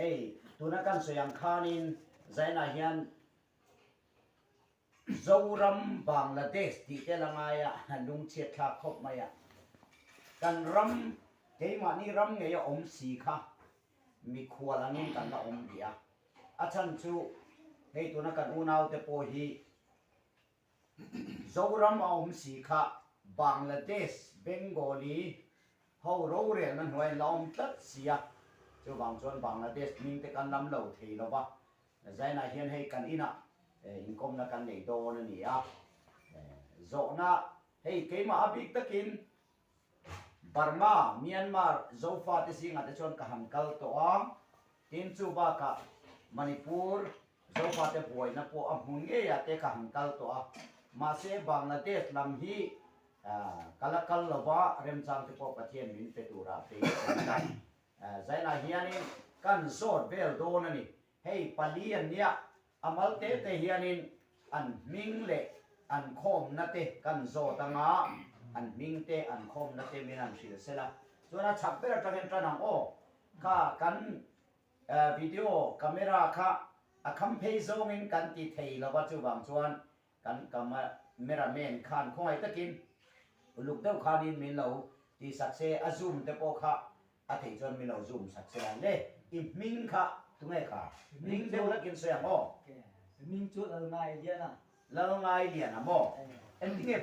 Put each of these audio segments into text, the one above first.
Hei tuna kan sawi ang khanin Zainah hian Zoram Bangladesh tih te la ngai a, lungchhiat thlak khawp mai a. Kan ram, keimahni ram ngei a awm si kha mikhual angin kan la awm rih a. A chhan chu hei tuna kan unaute pawh hi Zoram a awm si kha Bangladesh Bengali ho rorelna hnuai an la awm tlat si a, chuvang chuan Bangladesh hming te kan lam lo thei lo va. Zainah hian hei kan inah inkawmna kan nei dawn a ni a, zawhna hei keimah a bik takin Burma, Myanmar, Zofa te zingah te chuan ka han kal tawh a, tin chu bakah Manipur, Zofa te buaina pawh a hmun ngeiah te ka han kal tawh a, mahse Bangladesh lam hi ka la kal lo va, remchang te pawh Pathian min pe turah beisei a. Zainah hianin kan zawt vel dawn a ni. Hei pali an nia, a mal te te hianin an hming leh an khawmna te kan zawt anga, an hming te an khawmna te min han hrilh sela. Chuan a chhak ber atangin tan ang aw, kha kan video camera kha a kham phei zawngin kan ti thei lova chuvang chuan kan cameraman khan khawngaih takin uluk deuh khanin min lo tihsak se, a zoom te pawh kha A theih chuan min lo zoom sak che a le. I hming kha tunge kha? Hming deuh lakin sawi ang aw. Hming chu Lalngailiana. Lalngailiana maw? Engtinge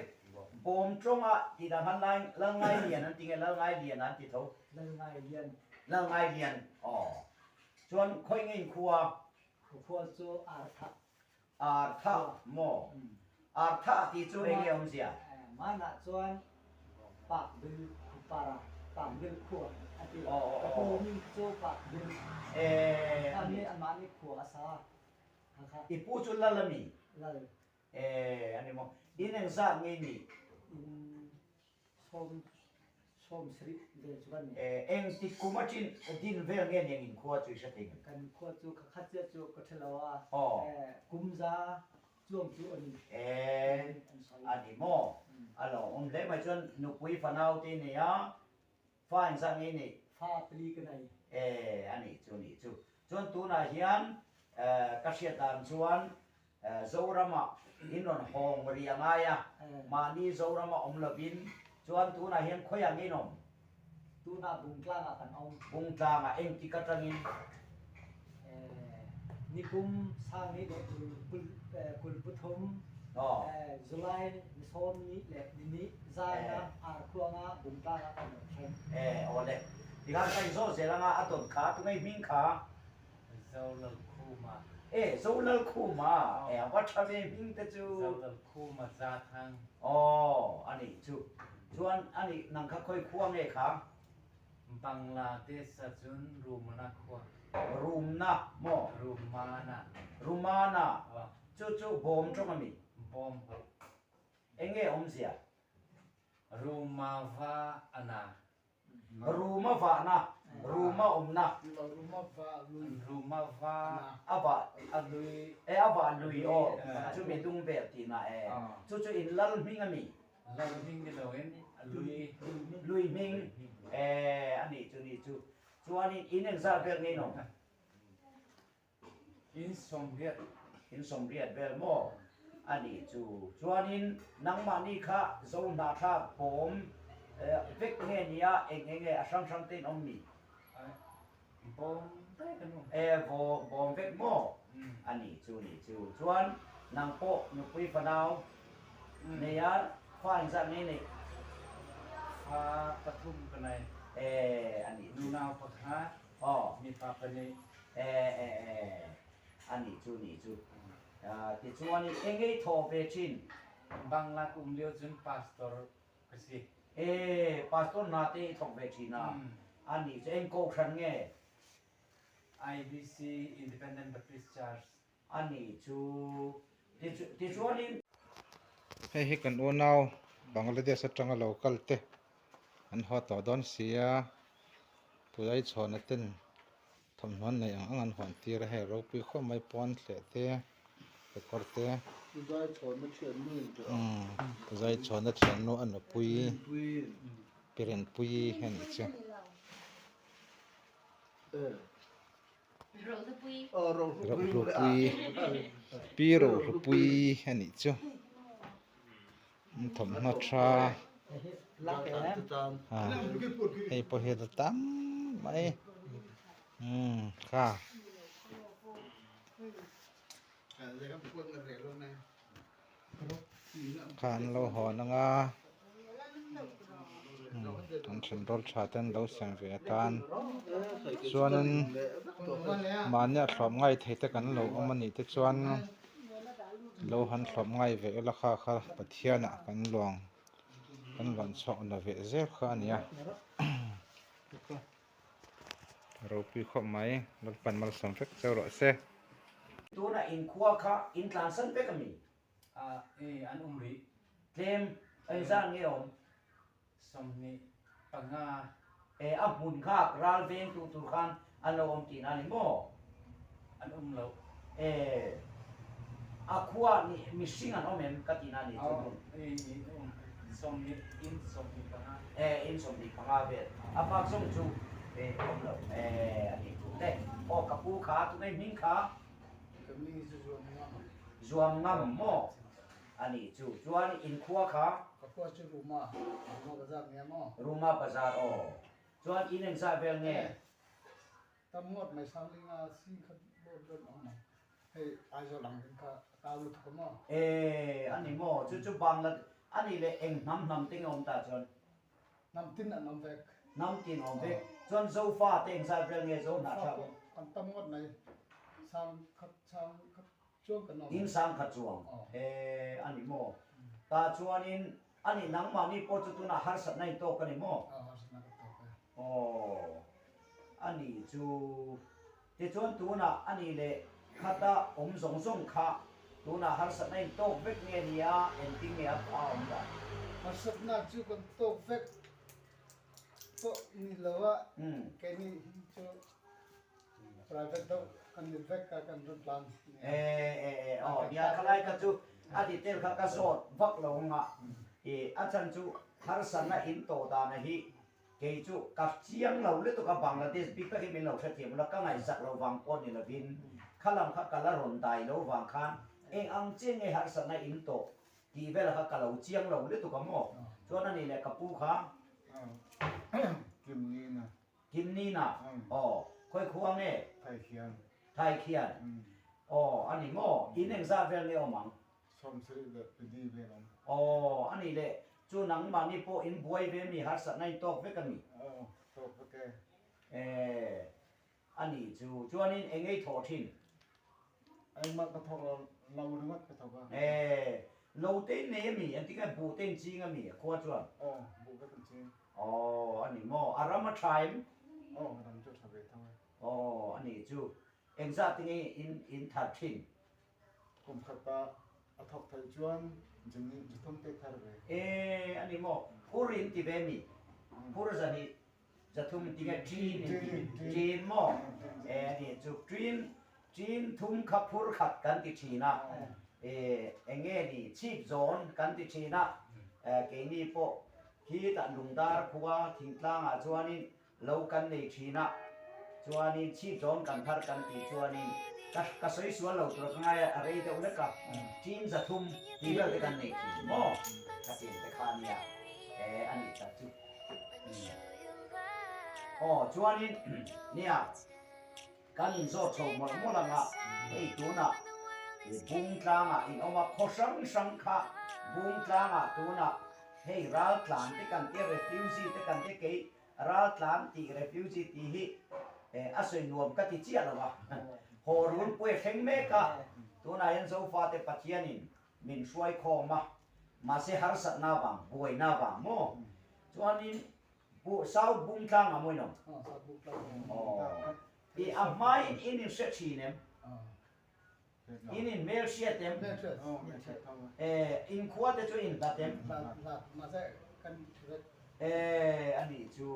bawm tawnga tih dan khan lai Lalngailian an ti nge Lalngailiana an ti tho? Lalngailian. Lalngailian aw. Chuan khawi nge in khua? Ka khua chu Arthah. Arthah maw? Arthah tih chu enge awmzia? Manah chuan Pakbil Khupara, Pakbil khua a ti. Ka pu hming chu Pakbil. Ani anmahni khua a sa kha kha. I pu chu Lal a mi? Lal. Ani maw? In engzat nge i nih? In Sawm sawm sarih vel chu kan ni. Eng tik kum a chin din vel nge niang in khua chu i hre thei ngem? Kan khua chu ka khat chiah chu ka hre lo a, kum za chuang chu a ni tiin an sawi. A ni maw? A lo awm hle mai chuan nupui fanau te i nei a, fa engzat nge i neih? Fa pali ka nei. A nih chu nih chu. Chuan tunah hian ka hriat dan chuan Zoramah in rawn hawng rih a ngai a, mahni Zorama awm lovin chuan tunah hian khawiah nge in awm? Tunah Bungtlangah kan awm. Bungtlangah engtik atangin? Nikum Sangni leh Kulputhum, July ni sawmni leh nini zana Arkhuanga Bungtlangah kan rawn thleng. Awle, tikhan ka inzawh zel anga a dawt kha tunge hming kha? Zolalkhuma. E, Zolalkhuma, e a va tha ve hming te chu. Zolalkhuma za thang. Aw, a nih chu. Chuan a nih nang kha khawi khua nge kha? Bangladesh ah cun Rumana khua. Rumna maw? Rumana. Rumana. Chu chu bawm tawng a mi? Bawm. Enge awmzia? Rumava ana. Ruma vahna, Ruma awmna. Ruma vah lui. Ruma vah. A vah. A lui. E a vah lui aw. Chumi dung vel tihna e. Chu chu in lal hming a mi? Lal hming ni loin a lui. Lui hming. E a nih chu nih chu. Chuanin in engzat vel nge in awm? In sawmriat. In sawmriat vel maw? A nih chu. Chuanin nangmahni kha zo hnahthlak bawm vek nge nia eng eng nge a hrang hrang te in awm mi? Bawm vek an awm. E bawm vek maw? A nih chu nih chu. Chuan nang pawh nupui fanau nei a fa engzat nge neih? Fa pathum ka nei. E a nih chu. Nunau pakhat. Aw. Mipa pahnih. E e e a nih chu nih chu. Tichuanin eng ei thaw ve thin? Bangla ka um lio cun pastor ka si. E pastor hna te i thawk ve thin a. A nih chu eng kohhran nge? IBC Independent Baptist Church. A nih chu. Tichuanin. Hei hi kan unau Bangladesh atanga lo kal te an haw tawh dawn si a, Pulai chhawna ten thawmhnaw an neih ang ang an hawn tir a, hei ropui khawp mai pawn thleh te kekawr te Puzai chhawna thiannu a nupui Pirenpuii hi a nih chu. Rohlupuii Pi Rohlupuii a nih chu thawmhnaw tha hei pawh hi a la tam mai umm kha. Kha an lo hawn ang a an then rawl tha te an lo siam ve atan chuanin mahnia thlawp ngai thei te kan lo awm a nih te chuan lo han thlawp ngai ve ila kha kha Pathianah kan luang kan luan chhuak na ve zel kha a ni a ropui khawp mai Lalpan malsawm vek cheu rawh se. Tuna inkhua kha intlansan vek a mi? Ah e an um rih. Tlem engzat nge awm? 25. E a hmun kha ral veng tu tur khan an lo awm tihna a ni maw? An um lo. E a khua nih mihring an awm em ka tihna a ni chu hmun. E i um sawmhnih in 25. E in 25 vel a bak zawng chu e awm lo e a ni chu te. Aw ka pu kha tunge hming kha? Ka mi chu zuam ngam. Zuam ngam maw? A nih chu. Chuan in khua kha? Ka khua chu Ruma, Ruma Bazar nia maw? Ruma Bazar aw. Chuan in engzah vel nge? Tam ngawt mai Sanglinga sing kha bawr dawn awm ang. Hei Aizawl ang rin kha a kau lutuk a maw? E, a ni maw? Chu chu Bangla, a nih leh eng hnam hnam te nge awm ta chuan? Hnam tin an awm vek. Hnam tin awm vek. Chuan Zofa te engzat vel nge Zo hnah thlak awm? Kan tam ngawt mai. Sang khat sang khat chuang kan awm. In sang khat chuang. He a ni maw? Tah chuanin a nih nangmahni pawh chu tunah harsatna in tawk a ni maw? Aw harsatna ka tawk e. Aw a nih chu. Tichuan tunah a nih leh khata awm zawng zawng kha tunah harsatna in tawk vek nge nia engtin nge a awm dan? Harsatna chu kan tawk vek pawh ni lo a, keini hi chu private deuh kan ni vek a kan rawn tlan nia. E e e aw nia khalai kha chu a detail kha ka zawt vak lo ang a, i a chhan chu harsatna in tawh dana hi Kei chu ka chiang lo lutuk a, Bangladesh bik tak hi min lo hrethiam ula, ka ngaihzak lo vang pawh ni lovin kha lam kha ka la rawn dai lo vang khan eng ang che nge harsatna in tawh tih vel kha ka lo chiang lo lutuk a maw? Chuan ani leh ka pu kha Kim Nina. Kim Nina? Aw, khawi khua nge? Thai khian. Thai khian? Aw, ani maw? In engzah vel nge awm ang? 74 vel awm. Aw, a nih leh, chu nangmahni pawh in buai ve mi harsatna in tawk vek a mi? Aw, tawk vek e. E, a nih chu, chuanin eng ei thawh thin? Engmah ka thawk lo, lo ringawt ka thawk a. E, lo te in nei a mi? Engtin nge buh te in ching a mi a khua chuan? Aw, buh vek an ching. Aw, a ni maw? A ram a tha em? Aw, a ram chu a tha ve tho e. Aw, a nih chu, engzat te nge in in thar thin? Kum khat ah a thawk theih chuan Juni Juthum te thar ve. E a ni maw? Phur in ti ve mi? Phur zahnih Jathum in ti nge Ṭin in ti? Ṭin maw? E a ni chu Ṭin Ṭin thum kha phur khat kan ti ṭhin a, e eng nge ni chhip zawn kan ti ṭhin a, keini pawh khi tah lungdar khua thingtlang ah chuanin Lo kan nei thin a, chuanin chhip zawn kan thar kan tih chuanin ka ka sawi sual lo tur ka ngai a, a rei deuh lek a, ṭin 300 tih vel te kan nei thin maw? Ka tin te kha nia, e a nih tak chu. Aw chuanin nia kan inzawt chho mawlh mawlh ang a, hei tunah bung tlangah in awm a, khaw hrang hrang kha bung tlangah tunah hei ral tlan te kan tia refugee te kan tia kei Raltlan tih refugee tih hi a sawi nuam ka ti chiah lo a, haw run pui a thleng mek a, tunah hian Zofate Pathianin min hruai khawm a, mahse harsatna vang, buaina vang maw? Chuanin Pu South Bungtlang a mawi lo? Aw, i a hmain in inhre thin em? In in hmel hriat em? Eh, in khua te chu in hlat em? Eh, a nih chu.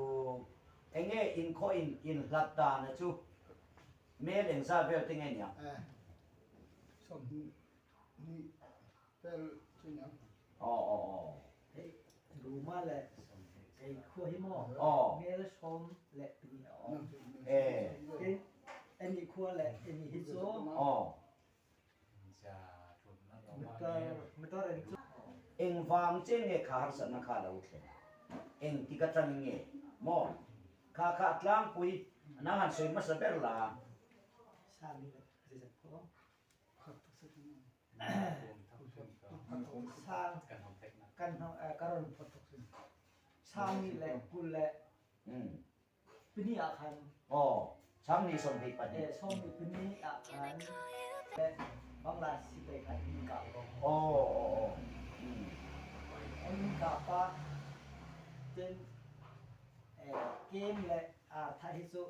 Enge in khaw in in hlat dan a chu hmel engzat vel te nge niang? Aw aw aw. Hei Ruma leh kei khua hi maw? Hmel 12 a awm. Eh. Tin, ani khua. Khua le ini hi chu. Aw. Meter in chu. Engvang che nge kha harsatna kha a lo thlen? Engtik atang nge maw? Kha kha a tlangpui nang han sawi hmasa ber la. Sang kan rawn sang ni le kul le pini ah khan. Aw, sang ni 22. Sawmhnih pini ah khan le Bangla sipai khan in kah. Aw, aw, aw. An in kah pah cun kem le ar thah hi cu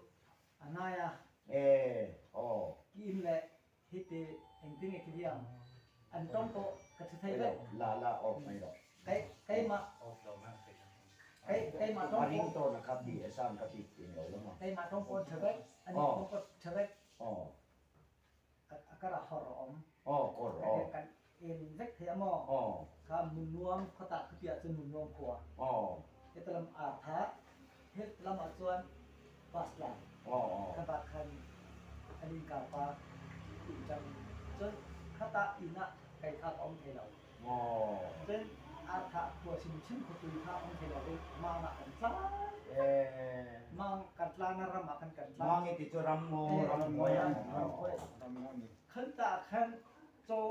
a nai a. Ee, aw. Ki le hiti engtin nge khidiang an tong to ka thu thei vek. La la off mai rawh. Kai keimah kai keimah tong A ring tawn a kha ti a sound ka bik tin lo lama. Keimah tong pon tha vek ani tong pon tha vek. Aw. A kara hor a om. Aw kor aw. Kan en vek thei amaw. Aw. Kha mun nuam khawta khupi ah cun mun nuam khua. Aw. Hetalam ar tha het lam ah chuan bus line. Aw aw. Kha bak khan an in kar pa in cang cun khata inn ah kai kha ka um thei lo. Aw. Cun ar tha khua chimchim khuatui kha um thei lo i mang ah kan tla. Ee. Mang kan tla na ram ah kan kan tla. Mang i ti cu ram ngaw ram hnuai ah. Ram hnuai. Khan ta khan caw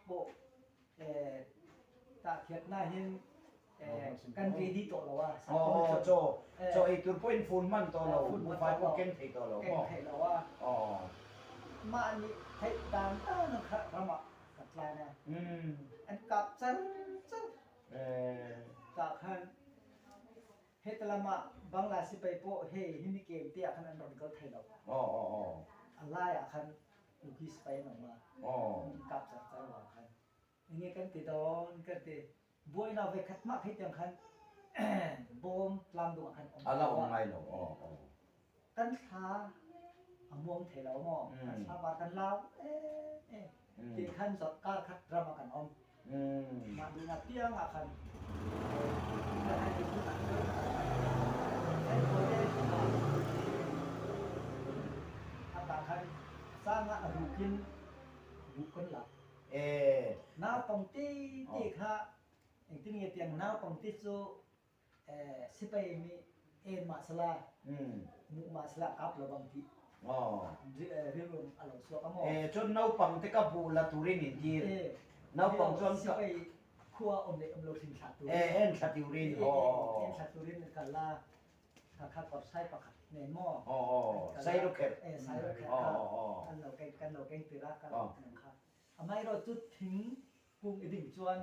pawh ta khiat na hin kan ready tawh lo a. Aw caw caw ei tur pawh in fun man tawh lo buhfai pawh ken thei tawh lo maw? Ken thei lo a. Mah nih theih dan dan kha ram ah kan tla na. An kap char char. Ta khan Hetalam ah Bangla sipai pawh hei himi kem te ah khan an ron kal thei lo. Aw aw aw. A lai ah khan Kuki sipai an um a. Aw. An kap char char wa khan. Enge kan ti dawn kan ti. Buaina voi khat mah thei tiang khan bawm tlang dung ah khan um. A la um ngai lo. Aw aw. Kan thla a muang thei lo maw? Kan thla par kan lau eh eh. Ti khan zot kar khat ram ah kan um. Mah ding ah piang ah khan Ata khan sang ah a rukin bu kan lak. Eh. Naupang te te kha engtin nge tiang naupang te cu sipai nih en mah sala mu mah sala kap lo bang ti rilru a lo suak amo. Eh cun naupang te ka bu la turin in dir. Naupang cun sipai khua om le om lo thin thla tu. Eh en thla turin. En thla turin kal la kha kha kor sai pakhat nen mo. Oh sai ro kher. Eh sai ro kher. Kan lo keng kan lo keng tira kan kha. Amai ro chu thing kung iding chuan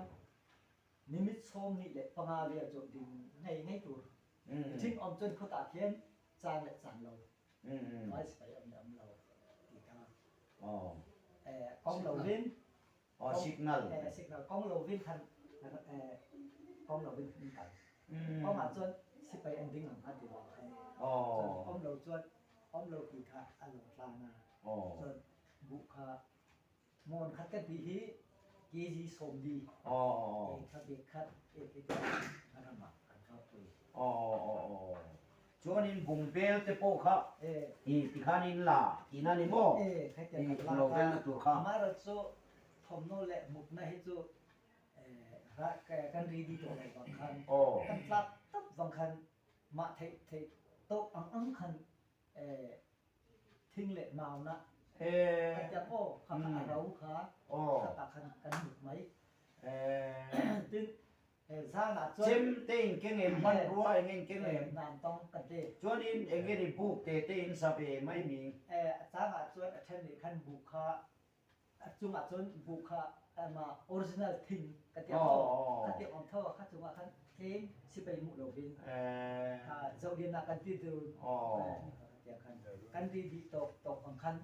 Nimit 25 vel cu ding ngei ngei tur. Thing om cun khuata khian caan le caan lo. Vai sipai om le om lo ti kha. Kong lo vin. Oh, signal. Signal kong lo vin khan kong lo vin khan kal. Om ah cun sipai an ding ang ti wa khan. Cun om lo cun om lo ti kha a lo tla na. Cun bu kha Ngawn khat kan ti hi kg 40. Aw. E kha bek khat e ke te ram ah kan kau pui. Aw aw aw. Chuan in bungbel te pawh kha i ti khan in la tihna ni maw? E kha tiang kan la lo vel na tur kha. Amaherawh chu thawmhnaw leh mutna hi chu kan ready tawh lo vang khan kan tlak tap vang khan mah theih theih tawk ang ang khan thing le mau na kan tiang aw kha kha a ro kha kha ta khan kan mut mai tin zan ah cun chem te in keng em hmanrua eng in keng em nam tong kan ti chuan in eng in i buk te te in sa ve mai mi a chang ah cun a then nih khan buk kha A cungah cun bu kha mah original thing ka tiah tho ka tiah om tho kha cungah khan tlem sipai mu lo hin zoh lian ah kan ti tu tiah khan kan ri dih tok tok ang khan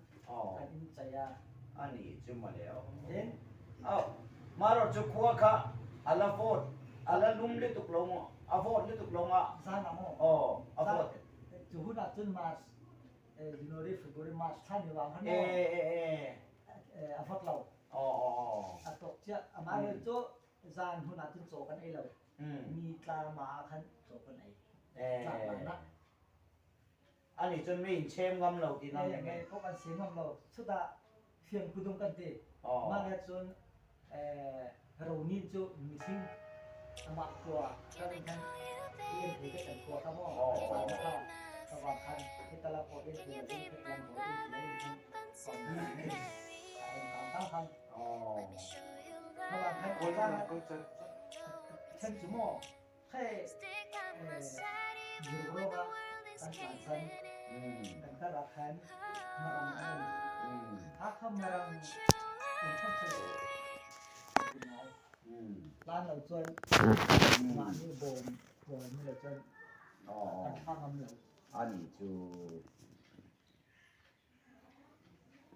kan in chai a ani chu male o then oh maro chu khua kha ala vote ala lum le tuk lo mo a vote le tuk lo nga zan amo oh a vote chu hun ah cun March January, February, March thla ni wang han maw? A vot lo. A tok chiah. Amah le cu zan hun ah cun caw kan ei lo. Ni tla ma ah khan caw kan ei. Tla ma na. Ani chuan mei in chhem ngam lo tih nan eng nge? Mei pawh kan siam ngam lo. Chutah fiang kudung kan ti. Mahni chuan Ronin chu mihring amah khua kan in khan i en thei vek kan khua kha maw kan chana kha ka vang khan heta lam pawh en thei lovin heta lam pawh en thei lovin khan ka awm a en kang kang khan ka vang khan then chu maw Hei Zirlawka kan tlan chan kan karah khan marang a um. Hakha marang um khop chu ti ngai. Tlan lo chuan mahni bawm hual ni lo chuan kan thla ngam lo. Ani chu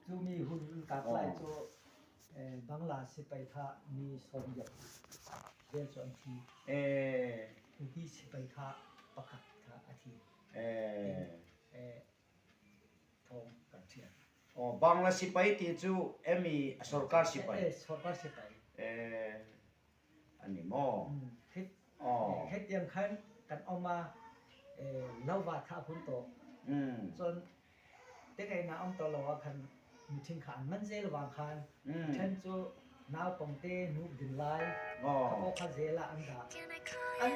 Chumi hun kap lai chu Bangla sipai kha mi sawmriat vel chu an thi. Kuki sipai kha pakhat kha a thi. Thawng kan ṭhial. Bangla sipai ti chu emi sorkar sipai? Sorkar sipai. A ni maw? Hetiang khan kan awm a, lo va kha a hun tawh. Cun tengaihnak a um tawh lo ah khan mithing kha an man zel vang khan then cu naupangte hnuk din lai kha pawh kha zel ah an dah. An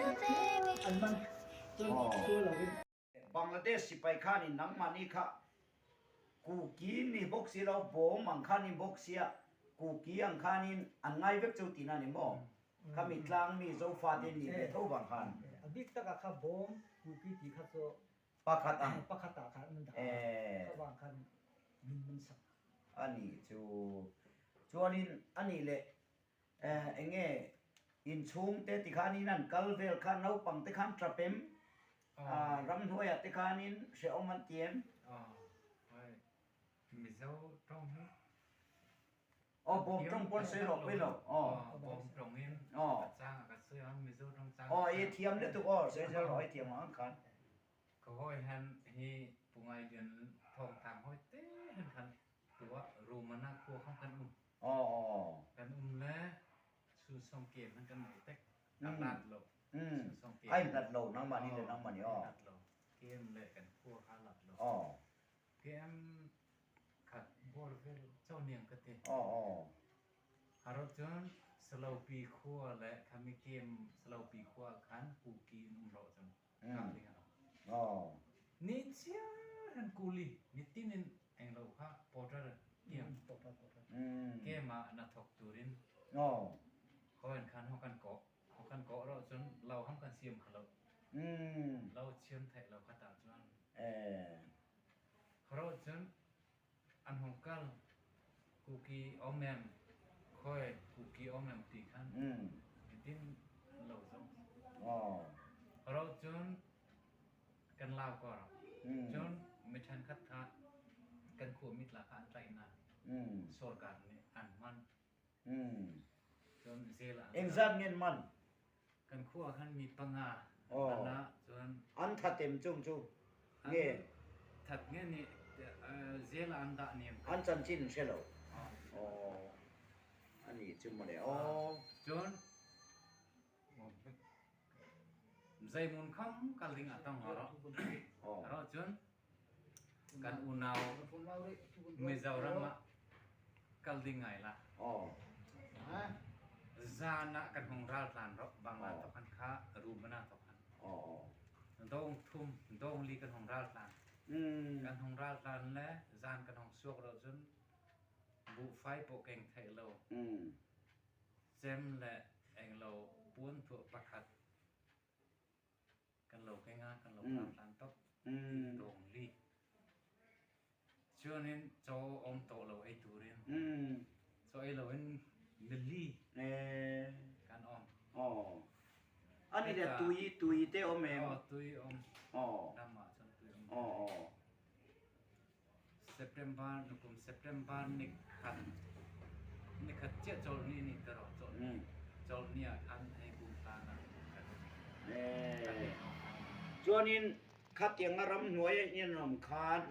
an man cun cu lo in. Bangladesh sipai khanin nangmahni kha Kuki ni bawk si lo, bawm ang khan in bawk sia, Kuki ang khanin an ngai vek chu tihna ni maw? Khami tlang mi Zofa te ni ve tho vang khan. A bik takah kha bawm Kuki tih kha chu Pakhat ang. Pakhat ah khan an dah a, kha vang khan min man sak. A nih chu. Chuanin a nih leh Eng nge inchhung te ti khanin an kal vel kha naupang te khan tap em? Ramhnuaiah te khanin hrehawm an ti em? Mizo tawng hi. Aw bawm tawng pawn sawi rawh pawh ilo. Aw bawm tawng in ka chang a ka sawi ang Mizo tawng chang. Aw i thiam lutuk aw sawi zel rawh i thiam ang khan. Ka hawi han hi Pungai Lian thawng thang hawi te han khan tuah Romana khua khan kan um. Kan um le Sunsong kem han kan nei tek. A hlat lo. Sunsong kem. Ai hlat lo nangmah ni le nangmah ni aw. Hlat lo. Kem le kan khua kha hlat lo. Kem khat bor vel chau niang ka ti. Haro cun Salopi khua le khami kem Salopi khua khan Kuki in um ro cun. Ni chiar han kuli nitin in englo kha porter kiam kem ah na thok turin hoen khan ho kan ko ho kan ko ro chun lo ham kan siam khalo lo chiam thai lo khata chuan hro chun an hong kal kuki omem khoi kuki omem ti khan nitin lo zong ro chun kan lau ko ro cun mi ṭhenkhat kha kan khua mitla kha an tlaih hna sorkar nih an hman cun jail ah Engzat ngen man? Kan khua khan mi panga an ah cun an thatem chung cu nge that nge nih jail ah an dah niam an chanchin hre lo ani chu mawle aw cun Zeimun kham kal ding ah tong ro. Ro cun kan unau Mizoram ah kal ding ngai la. Zan ah kan hung ral tlan ro Bangla tokhan kha Rumana tokhan. Dong thum dong li kan hung ral tlan. Kan hung ral tlan le zan kan hung suak ro cun bu fai po keng thei lo. Cem le englo puanthuah pakhat kan lo ke nga kan lo hlan hlan top dong li chuanin chaw om to lo ei turin chaw ei lo in nili kan om Ani le tui tui te om em tui om ram ah cun tui om September nukum September ni khat ni khat cia chol ni ni taro chol ni chol ni ah khan hei bum hlan ah kan Chuanin khatiang a ram hnuai a in ram khan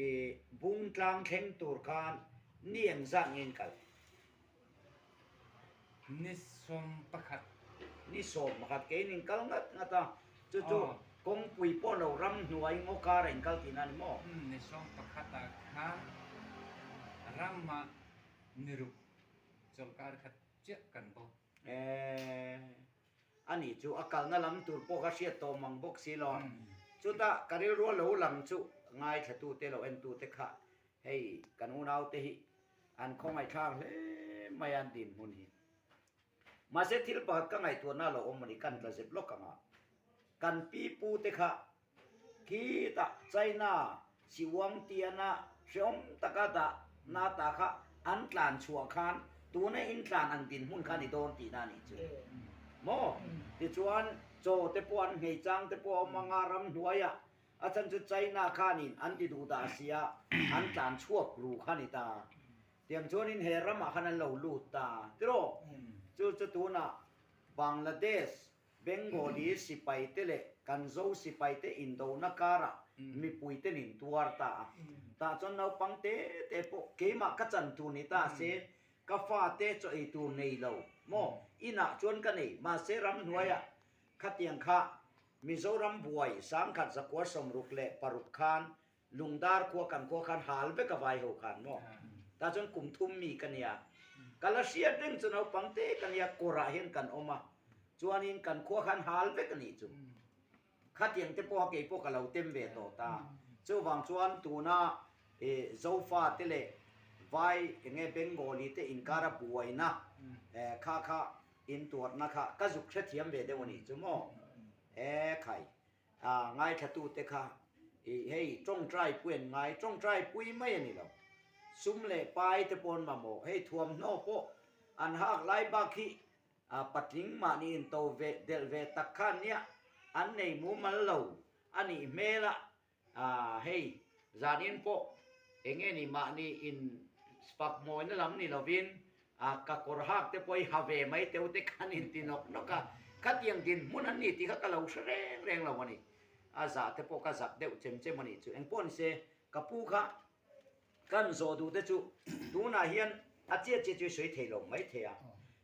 i bungtlang thleng tur khan ni engzat nge in kal? Ni sawm pakhat. Ni 11 keiin in kal ngat ngat a, chu chu Kawngpui pawh lo ramhnuai ngaw kar a inkal tihna a ni maw? Ni 11 ah khan ramah ni ruk chawlhkar khat chiah kan bo. Eeh a nih chu a kalna lam tur pawh ka hriat tawh mang bawk si lo. Chutah ka rilru a lo lang chu ngaithlatute lo entute kha hei kan unaute hi an khawngaihthlak hle mai a an dinhmun hi. Mahse thil pakhat ka ngaihtuahna lo awm a ni, kan tla zep lawk ang a. Kan pi pu te kha khitah China Siwang tiana hrehawm taka dah na ta kha an tlan chhuah khan tuna in tlan ang dinhmun kha ni dawn tihna a nih chu. Maw? Tichuan chaw te pawh an nghei chang te pawh a awm ang a, ramhnuaiah a chhan chu China khanin an ti duh dah sia an tlan chhuak ru kha ni ta. Tiang chuanin he ramah khan an lo lut ta tiraw? Chu chu tunah Bangladesh, Bengali sipaite leh kan Zo sipaite indona karah mipuite nin tuar ta a. Tah chuan naupang te te pawh keimah ka chan tur ni ta se, ka fate chaw ei tur nei lo maw? Inah chuan ka nei, mahse ramhnuaiah khatiang kha Mizoram buai 1966 khan Lungdar khua kan khua khan hal vek a vai ho khan maw? Tah chuan kum thum mi ka nia. Ka la hriat reng chu naupang te ka nia kawrah hian kan awm a, chuanin kan khua khan hal vek a nih chu. Khatiang te pawha kei pawh ka lo tem ve tawh ta. Chuvang chuan tuna Zofa te leh vai enge Bengali te inkara buaina kha kha intuarna kha ka zuk hrethiam ve deuh a nih chu maw? E khai. A ngaithlatute kha i hei tawngtai pui an ngai, tawngtai pui mai a ni lo. Sum leh pai te pawh an mamawh, hei thuamhnaw pawh an hak lai bak hi a patling mahni in to ve delh ve tak khan nia an nei mumal lo a nih hmel a, a hei zanin pawh eng nge ni mahni in spak mawina lam ni lovin A ka kawr hak te pawh i ha ve mai teu te khan in ti nawk nawk a, khatiang dinhmun an ni tih kha ka lo hre reng reng lo a ni. A zah te pawh ka zak deuh chem chem a nih chu. Engpawh ni se, ka pu kha kan zawh duh te chu tunah hian a chiah chiah chu i sawi thei lo mai thei a.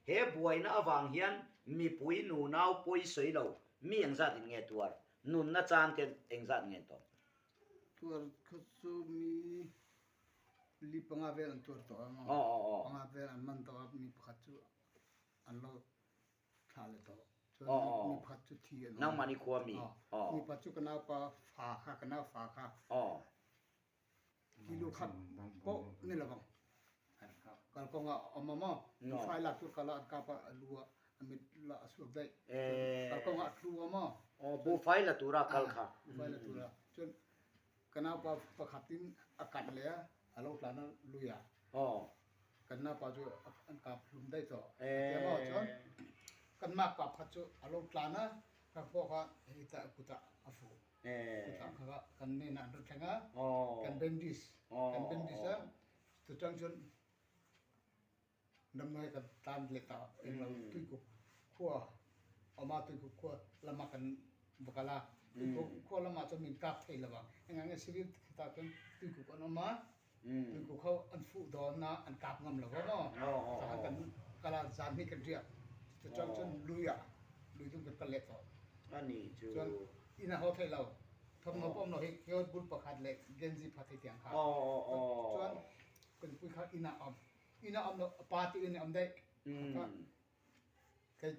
He buaina avang hian mipui nunau pawi sawi lo mi engzat in nge tuar, nunna chan te engzat nge tawh? Tuar kha chu mi Li panga vel an tuar tawh a maw? Panga vel an man tawh a, mi pakhat chu an lo thlah leh tawh. Chuan mi pakhat chu thi an awm. Nangmahni khua mi? Mi pakhat chu ka naupa fa kha, ka nau fa kha kilo khat pawh ni lo vang. Kalkawngah a awm a maw? Fai lak tur kal a, an kap a, a lu a, a mit la a suak daih. Kalkawngah a tlu a maw? Buhfai la tura kal kha. Buhfai la tura. Chuan Ka naupa pakhatin a kanh leh a, a lo tlan a lui a. Kan naupa chu an kap hlum daih tawh. A ti a maw? Chuan kan makpa pakhat chu a lo tlan a, ka pawh kha hei ta kutah a fuh. Kutah kha kan hnenah an rawn thleng a, kan bandage, kan bandage a, chutang chuan Ramnuai kan tlan leh ta englo tuikuk khua awm a, tuikuk khua lamah kan va kal a, tuikuk khua lamah chuan min kap thei lo a, engah nge civil khitah chuan tuikuk an awm a, tuikuk ho an fuh dawn a an kap ngam lo a maw, chakhan kan kal a zan hi kan riak chutiang chuan lui ah lui dung kan kal leh tawh chuan in a haw thei lo thawmhnaw pawh awm lo hi kio bul pakhat leh genji pakhat hei tiang kha chuan kan pui kha in ah a awm. Inn ah um lo, a pa ti in a um daih. Kei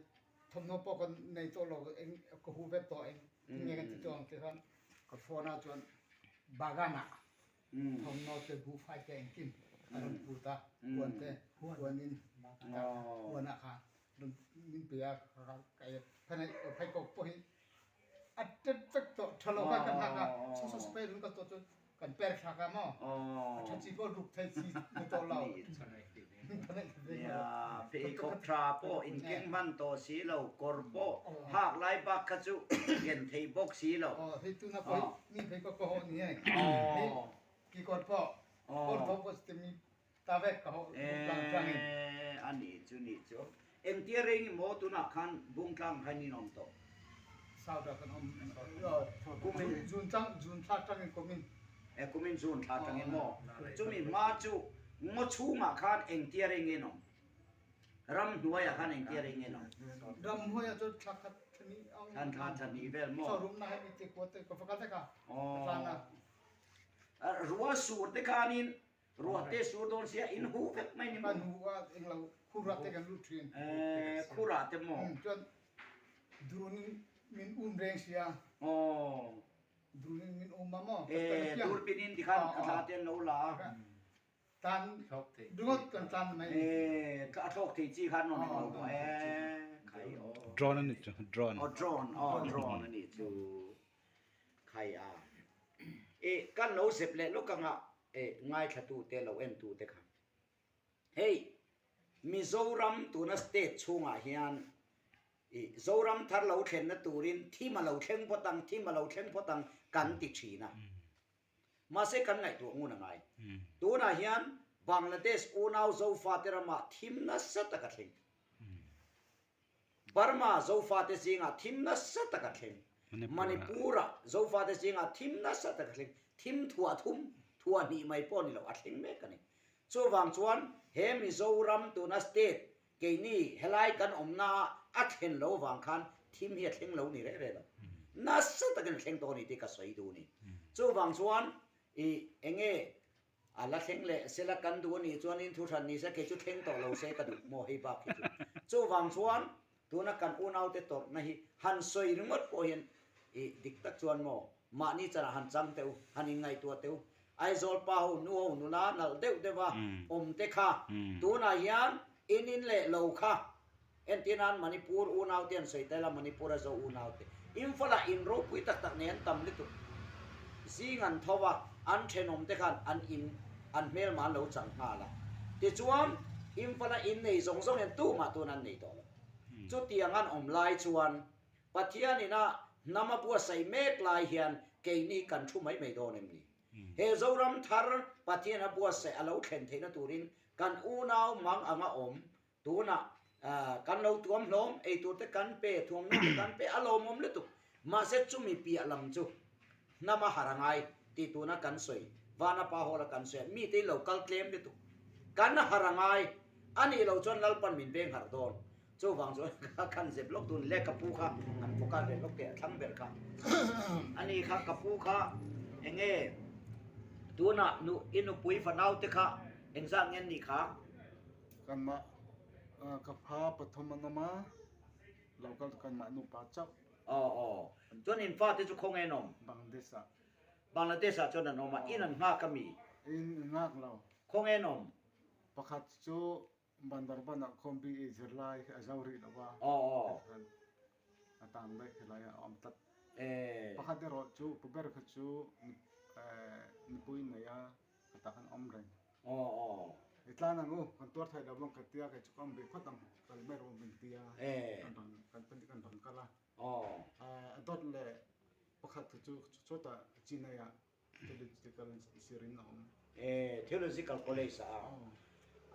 thawmhnaw pawh kan nei tawh lo, eng ka hu vek tawh eng nge kan ti tawh ang ti khan ka phone ah chuan bagan ah thawmhnaw te buhfai te engkim a rawn put a, huan te huan in huan ah khan rawn min pe a ka ei a. Pheikhawk pawh hi A tet vek tawh tha lo kha kan hak a, saw saw spray run ka tuah chuan kan per thlak a maw? A tha chi pawh ruk thei chi ni tawh lo. Nia, pheikhawk tha pawh in keng hman tawh si lo, kawr pawh hak lai bak kha chu ken thei bawk si lo. Aw, hei tuna pawh hi mi pheikhawk ka hawh ni hei. Hei kikawr pawh, kawr tho pawh si te mi ta vek ka hawh bungtlang tangin. Eee, a nih chu nih chu. Engtia reng i maw tunah khan bungtlang khan in awm tawh? South ah kan awm. Kumin June tang June thla tangin kumin. E kumin June thla tangin maw? Chumi hma chu ngaw chhungah khan engtia reng in awm? Ramhnuaiah khan engtia reng in awm? Ramhnuaiah chu thla khat then. Thlan thla thla hnih vel maw? Chaw rumna hemi te kua te ka va kal vek a, ka tlan a. Ruah sur te khanin ruah te sur dawn sia in huh vek mai ni maw? Kan huh a, englo khurah te kan lut thin. Khurah te maw? Chuan drunin min um reng sia. Drunin min um a maw? Durbinin tikhan a thla te an lo la a. Tlan ringawt kan tlan mai a ni. A thlawk thei chi khan rawn englo pawh e khai aw. Drone a ni chu drone. Aw drone aw drone a ni chu khai a. E kan lo zep leh lawk anga e ngaithla tu te lo en tu te kha. Hei Mizoram tuna state chhungah hian i Zoram thar lo thlenna turin thim a lo thleng phawt ang thim a lo thleng phawt ang kan ti thin a. Mahse kan ngaihtuah ngun a ngai. Tunah hian Bangladesh unau Zofate ramah thim nasa tak a thleng. Burma Zofate zingah thim nasa tak a thleng. Manipur-ah Zofate zingah thim nasa tak a thleng. Thim thuah thum, thuah hnih mai pawh ni lo, a thleng mek a ni. Chuvang chuan he Mizoram tuna state Keini helai kan awmna a thlen lo vang khan thim hi a thleng lo ni reh reh lo. Nasa takin a thleng tawh a ni tih ka sawi duh a ni. Chuvang chuan i enge a la thleng leh sela kan duh a nih chuanin thu hran ni se kei chu thleng tawh lo se ka duh maw hei bak hi chu. Chuvang chuan tuna kan unaute tawrhna hi han sawi ringawt pawh hian i dik tak chuan maw mahni chanah han chang teh u, han inngaihtuah teh u. Aizawl pa ho nu ho nula nalh deuh deuh a awm te kha tunah hian in in leh lo kha entir nan Manipur unau te an sawi tel a Manipur a zo unau te Imphal ah in ropui tak tak nei an tam lutuk zing an tho a an thenawm te khan an in an hmelma an lo chang nghal a tichuan Imphal a in nei zawng zawng hian tumah tun an nei tawh lo chutiang an awm lai chuan Pathian ina hnam a buatsaih mek lai hian keini kan thu mai mai dawn em ni? He Zoram thar Pathian a buatsaih a lo thlen theihna turin kan unau mang anga awm tunah kan lo tuam hlawm, eitur te kan pe, thuamhnaw te kan pe, a lawmawm lutuk. Mahse chumi piah lam chu hnam a har a ngai tih tuna kan sawi, Vanapa Hall a kan sawi a, mite hi lo kal tlem lutuk. Kan har a ngai, a nih loh chuan Lalpan min veng harh dawn. Chuvang chuan ka khan zep lawk tun le ka pu kha an fawk a ve lawk teh a thlang ber kha. Ani kha ka pu kha enge tunah nu i nupui fanau te kha engzat nge an nih kha? Kanmah ka pha pathum an awm a, lo kal kanmah nupa chauh. Aw aw chuan in fate chu khawnge an awm? Bangladesh ah. Bangladesh ah chuan an awm a, in an nghak ami? In nghak lo. Khawnge an awm? Pakhat chu Bandarban ah khuan BA zirlai a zo rih lo va, hetiang a tang daih helai ah a awm tlat. Pakhat erawh chu pu ber kha chu nupui nei a ka tah khan a awm reng. I tlan ang u, kan tuar thei lo bawk ka tia kei chu ka awm rih phawt ang, kal mai rawh min tia kan rawn kan pahnih kan rawn kal a. A dawt leh pakhat kha chu chawtah Chinai ah Theological sirin a awm. E, Theological College ah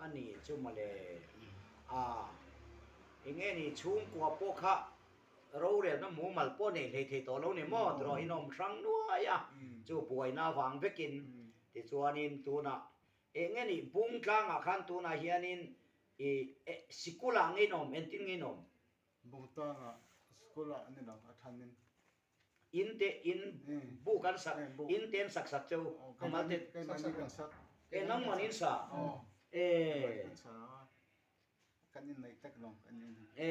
a ni chu mawle. A, enge ni chhungkua pawh kha rorelna mumal pawh nei hlei thei tawh lo ni maw? Tiraw in awm hrang nuai a, chu buaina avang vekin tichuanin tunah enge ni bung tlangah khan tunah hianin i sikulah nge in awm entin nge in awm? Bung tlangah sikulah a ni lo a thanin. In te in bu kan sak in te an sak sak cheu amal te e nangman in sa e e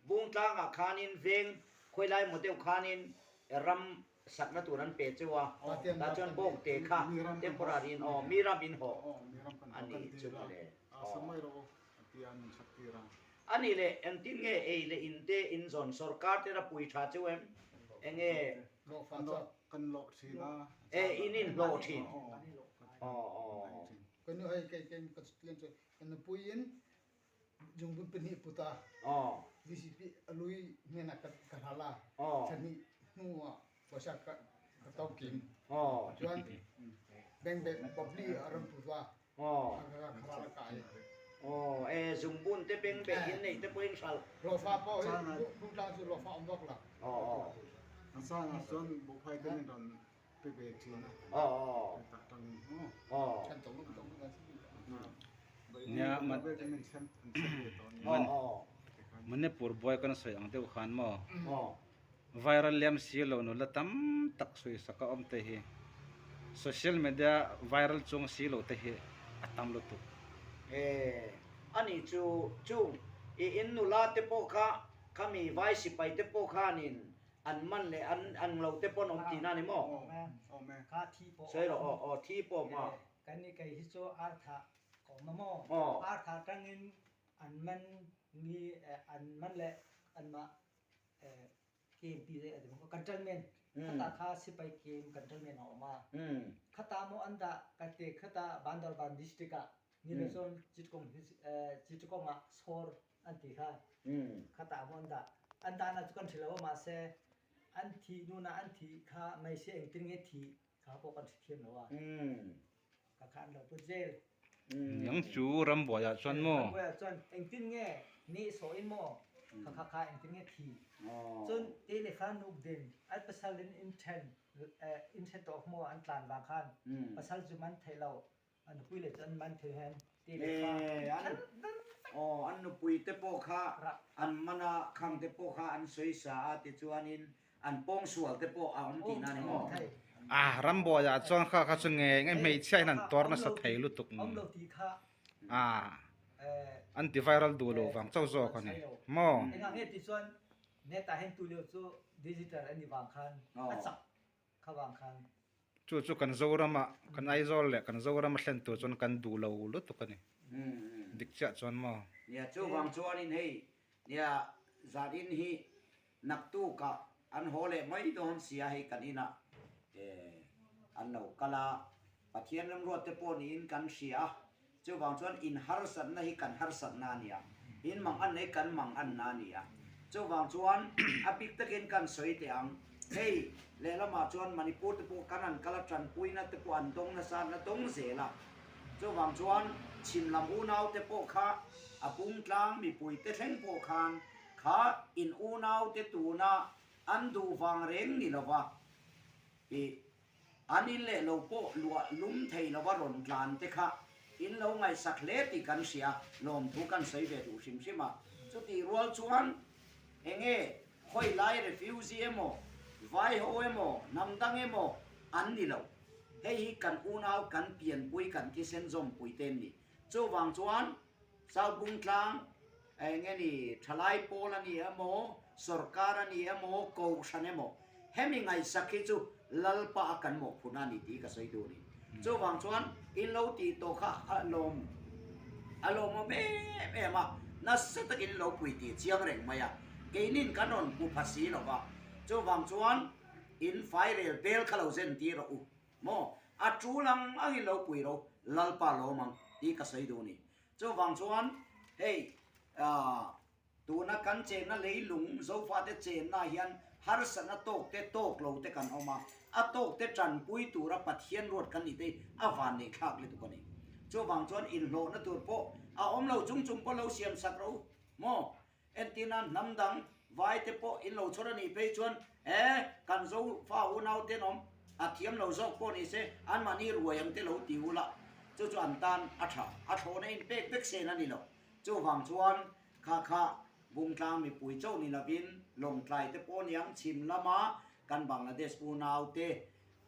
bungtlang ah khanin veng khawilai maw deuh khanin ram sakna tur an pe cheu a tah chuan bawk te kha temporary in aw mi ram in haw ani chu mawle A nih leh engtin nge ei leh in te in zawn sorkar te ra pui tha cheu em? Enge? Kan hlawh thin a. E in in hlawh thin. Aw aw. Ka nu hei kei kei ka tlem chu ka nupui in jungbun pahnih put a. Aw. VCP a lui hnenah ka ka hral a. Aw. Thla hnih hnu ah pawisa ka ka to kim. Aw. Chuan bank bank publi a ram put a. Aw. Aw, e zungbun te peng beh in neih te pawhin hralh. Hlawhfa pawh hi Bungtlang chu hlawhfa awm bawk lo. Aw aw. A sangah chuan buhphai te min rawn pe ve thin a. Aw aw. Tah tangin maw. Aw. Kan tawng lum tawng lum Nia man Vel te min sem an sem ve tawh a ni. Aw aw. Tikhan. Manipur buai kan sawi ang deuh khan maw? Viral lem si lo nula tam tak sawisak a awm te hi social media viral chuang si lo te hi a tam lutuk. E ani chu chung i in nula te pawh kha khami vai sipai te pawh khanin an man leh an ang lo te pawn awm tihna a ni maw? Awm e. Kha thi pawh Sawi rawh aw aw thi pawh awm a. Kan ni kei hi chu artha ka awm a maw? Artha tangin an man mi an man leh anmah kem ti dei a ti bawk a cantonment khata kha sipai kem cantonment a awm a khata maw an dah ka te khata Bandarban district ah ni lo chuan Chittagong Chittagong ah sawr an ti kha khata maw an dah an dahna chu kan hre lo a mahse an thih hnuna an thih kha meise engtin nge thih kha pawh kan hrethiam lo a ka kha an lo put zel. Nang chu rambuai ah chuan maw? Rambuai ah chuan engtin nge ni sawh in maw? Kha kha kha engtin nge thi? Cun te le kha nuk din an pasal in in then in then tawk maw an tlan vang khan pasal cu man thei lo an nupui le cu an man thei hen te le kha Aw an nupui te pawh kha an man a khang te pawh kha an sawi sa a tichuanin An pawngsual te pawh a awm tihna a ni maw? A, rambuai ah chuan kha kha chu nge nge hmeichhia hian an tuar nasa thei lutuk a, an ti viral duh lo vang chauh zawk a ni maw? Chu chu kan Zorama kan Aizawl leh kan Zorama thlen tur chuan kan duh lo lutuk a ni dik chiah chuan maw? Nia chuvang chuanin hei nia zanin hi Naktukah an haw leh mai dawn sia hei kan inah an lo kal a, Pathian remruat te pawh niin kan hria a, chuvang chuan in harsatna hi kan harsatna a nia, in mang an nei kan mang anna a nia, chuvang chuan a bik takin kan sawi teh ang, hei lehlamah chuan Manipur te pawh kan an kal a tanpuina te pawh an dawng nasa an la dawng zel a, chuvang chuan chhim lam unau te pawh kha a pungtlang mipui te thleng pawh khan Kha in unaute tuna an duh vang reng ni lova i an in leh lo pawh luah lum thei lova rawn tlan te kha in lo ngaihsak hle tih kan hria, lawmthu kan sawi ve duh hrim hrim a. Chutih rual chuan enge khawi lai refugee emaw, vai ho emaw, hnam dang emaw an ni lo. Hei hi kan unau kan pianpui kan thisen zawmpui te an ni. Chuvang chuan South Bungtlang eng nge ni, thalai pawl a ni emaw, sorkar a ni emaw, kohhran emaw, hemi ngaihsak hi chu Lalpa a kan mawhphurhna a ni tih ka sawi duh a ni. Chuvang chuan in lo tih tawh kha a lawm a lawmawm em em a, nasa takin lo pui tih chiang reng mai a, keinin kan rawn hmu pha si lo va, chuvang chuan in fairel bel kha lo zen tir rawh u maw, a tul ang angin lo pui ro, Lalpa lawm ang tih ka sawi duh a ni. Chuvang chuan hei tuna kan chenna leilung Zofate chenna hian harsatna tawk te tawk lo te kan awm a, a tawk te tanpui tura Pathian ruat kan nih te hi a van neih thlak lutuk a ni. Chuvang chuan inhlawhna tur pawh a awm lo chung chung pawh lo siam sak ro maw? Entirna hnam dang vai te pawh in lo chhawr a nih phei chuan e kan Zofa unau te an awm a thiam lo zawk pawh ni se anmahni ruai ang te lo ti ula chu chu an tan a tha a thlawhna in pek vek sen a ni lo. Chuvang chuan kha kha Bungtlang mipui chauh ni lovin Lawngtlai te pawh niang chhim lama kan Bangladesh unau te